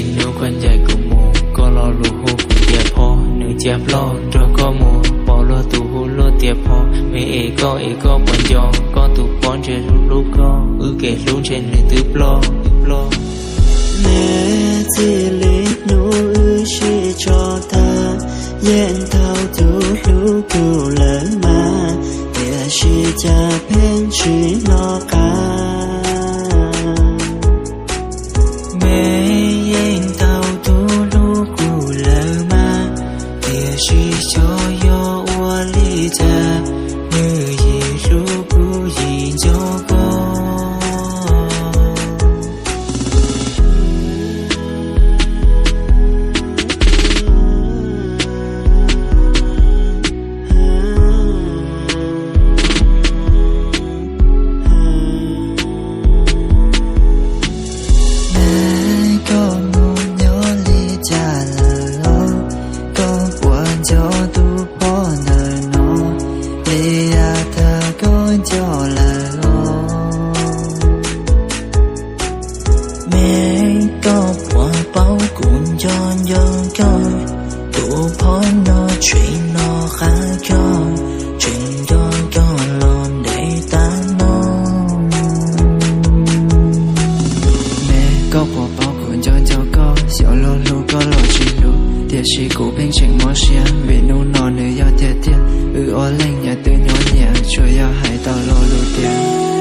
Hnub koj ncaim kuv mus, koj lo lus hu kuv tias phob, nws cia ploj nrog koj mus, pom luag tus hu luag tias phob, me es koj es koj puas nco, koj tus pob ntshe hlub hlub koj, wb kev hlub ntshe nws twb ploj, twb ploj. Me, txij li hnub wb sib tso tag, yeej tau tus hlub kuv lawm mas, tiam sis cas pheej tsis hnov qab. Me, yeej tau tus hlub kuv lawm mas, tiam sis xyov yog ua li cas, nws yim hlub kuv yim nco koj. Me, koj mus nyob li cas lawm los? Koj puas nco tus phob ntawm no li yav tag koj nco lawm los? Me, koj puas paub kuv nco nco koj, tus phob no tseem hnov qab koj, tseem nco koj los ntev tas no. Me, koj puas paub kuv nco nco koj, xyov luag hlub koj los tsis hlub, tiam sis kuv pheej tseem mob siab vim hnub no nws yog tiag tiag. Wb ob leeg nyias twb nyob nyias, tsuas yog hais tau lo lus tias